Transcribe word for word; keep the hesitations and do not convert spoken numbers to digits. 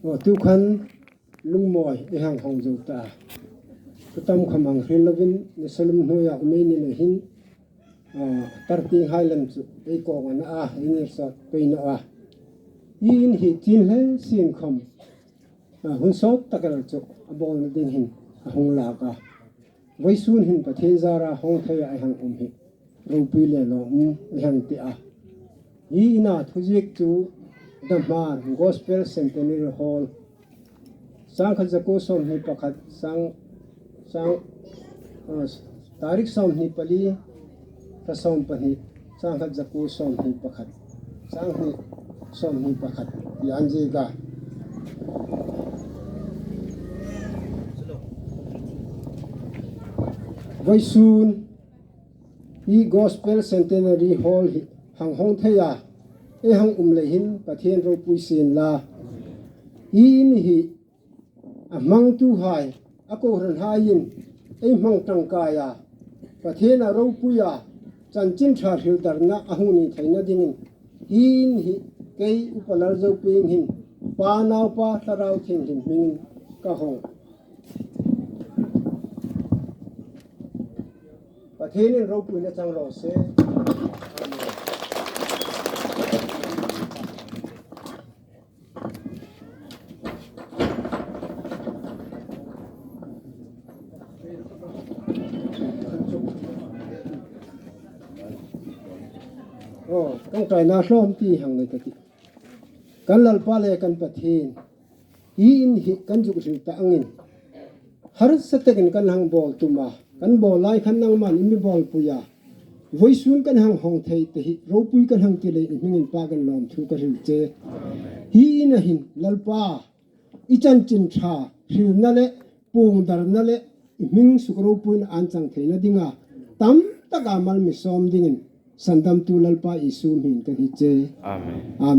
Aw, tu khan lungmawi ei hang hawng zo ta. Thutam khawm hang hril lovin, ni salum hnuoia um ei ni leh hin, a, tarting hai lem chu ei kawng a na a, ei ngir sawt pei naw a. Hi in hi chin hle sien khawm, a, hun sawt tak el chu a bawlna ding hin a hung lak a. Vawisun hin Pathien zara hawng theia ei hang um hi ropui le lawmum ei hang ti a. Hi ina thuziek chu Dhamhar Gospel Centenary Hall, sangkhat zakuo sawmhni pakhat, sang, sang, uh, tarik sawmhni pali, thla sawm pahni, sangkhat zakuo sawmhni pakhat, sanghni sawmhni pakhat, yan zi ga. Vawisun hi Gospel Centenary Hall hi hang hawng theia ei hang um lei hin Pathien ropui sien la. Hi in hi a hmangtuhai, a kohranhaiin ei hmang tangkaia, Pathiena ropuia, chanchin ṭha hril darna a hung ni theina dingin, hi in hi kei Upa Lalzopieng hin Pa, Naupa, Thlarau Thienghlim hmingin ka hawng. Pathienin ropuina chang raw se. Aw, kan ṭaina hlawm ti hang nei ka ti. Kan Lalpa le kan Pathien, hi in hi kan zuk hril ta angin harsa takin kan hang bawl tum a, kan bawl lai khan nangman i mi bawlpui a. Vawisun kan hang hawng thei te hi ropui kan hang ti leiin i hmingin Pa kan lawmthu ka hril che. Hi ina hin Lalpa, i chanchin ṭha hrilna le puong darna le i hming suk ropuina an chang theina dinga tam taka mal mi sawm dingin Sandamtu Lalpa Isu hmingin kan hni che. Amen.